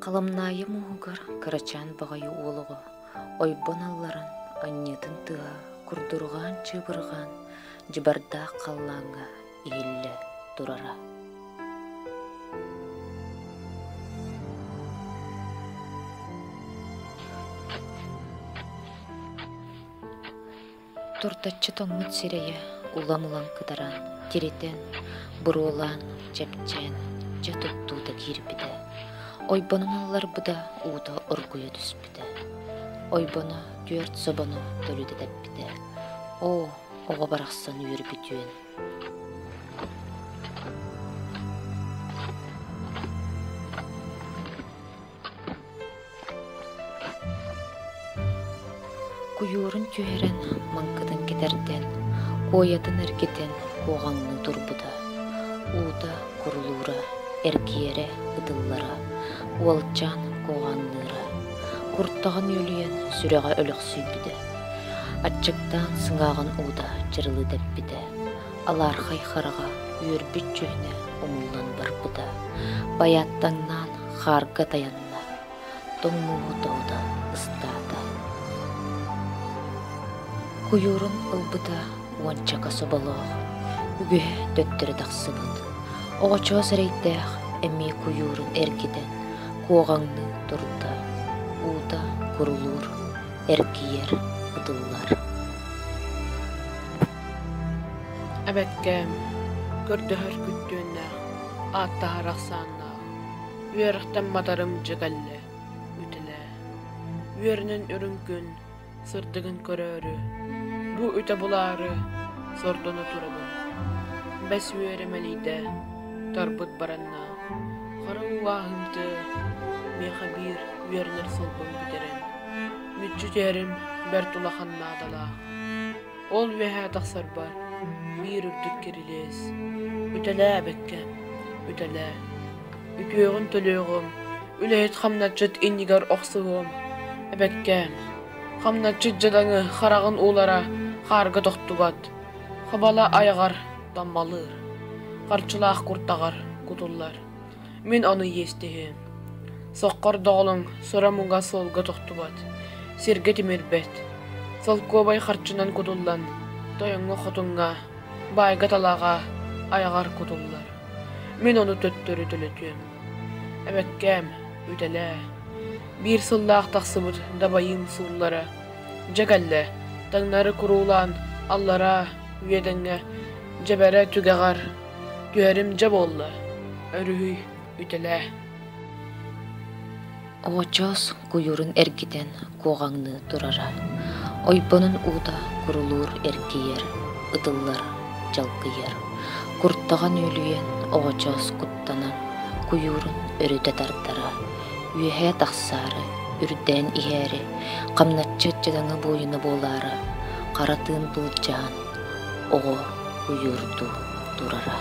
Халамнаайы мууһугар кырачаан баҕайы уол оҕо ойбон алларан, анньыытын тыаһа курдурҕаан-чыыбырҕаан дьыбардаах халлааҥҥа иһиллэ турара. Туртаччы тоҥмут сирэйэ улам-улам кытаран, тиритэн, буруолаан, чэпчээн, дьэ туттуута киирбитэ. Ойбонун алларбыта, уута оргуйа түспүтэ. Ойбоно түөрт собону төлүтэ тэппитэ. Оо, оҕо барахсан үөрбүтүөн! Куйуурун түһэрэн, маҥкытын кэтэрдэн, куойатын эргитэн куоҕаҥныы турбута. Уута курулуура, эргийэрэ, ытыллара, уолчаан куоҕаҥныыра. Куртаҕын үөлүйэн сүрэҕэ өлөхсүйбүтэ. Аччыктаан сыҥааҕын уута чырылыы тэппитэ. Алаархай хараҕа үөрбүт дьүһүнэ умуллан барбыта. Байааттаҥнаан хаарга тайанна, тоҥ мууһу тоҕута ыстаата. Куйуурун ылбыта уончака соболоох, үгүһэ төттөрү тахсыбыт. Оҕочоос эрэйдээх эмиэ куйуурун эргитэн куоҕаҥныы турда, уута курулуур, эргийэр, ытыллар. Эбэккээм, көрдөһөр күттүөннээх, ааттаһар ахсааннаах, үөрэхтэн матарым дьэ кэллэ, үтэлээ. Үөрэнэн үрүҥ күн сырдыгын көрөөрү, бу үтэ булаары сордоно турабын. Бэс үөрэ мэлийдэ, тарбыт баранна, хара уулааһынты миэхэ биир үөрэнэр сылбын бүтэрэн, мүччү түһэрим бэрт улахан наадалаах. Ол үөһээ тахсарбар биир үрдүк кирилиэс, үтэлээ эбэккэ, үтэлээ. Үтүөҕүн төлүөҕүм, үлэһит хамначчыт иннигэр охсуһуом, эбэккээм. Хамначчыт дьадаҥы хараҕын уулара хаарга тохтубат, хабала айаҕар таммалыыр, харчылаах куртаҕар кутуллар. Мин ону иэстэһиэм. Соххор доҕолоҥ сура-муҥа суолга тохтубат, сиргэ тимирбэт. Солкуобай харчынан кутуллан, тойоҥҥо-хотуҥҥа, баайга-талаҕа айаҕар кутуллар. Мин ону төттөрү төлөтүөм. Эбэккээм, үтэлээ. Биир сыллаах тахсыбыт дабайыым сууллара. Дьэ кэллэ, таҥнары куруулаан аллараа үөдэҥҥэ дьэбэрэ түгэҕэр Түһэрим дьэ буолла, өрүһүй, үтэлээ. Оҕочоос куйуурун эргитэн куоҕаҥныы турара. Ойбонун уута курулуур эргийэр, ытыллар, дьалкыйар. Куртаҕа нүөлүйэн, оҕочоос куттанан, куйуурун өрүтэ тардара. Үөһээ тахсаары, үрдээн иһээри, хамначчыт дьадаҥы буойуна буолаары, хара тыын былдьаан, оҕо куйуурдуу турара.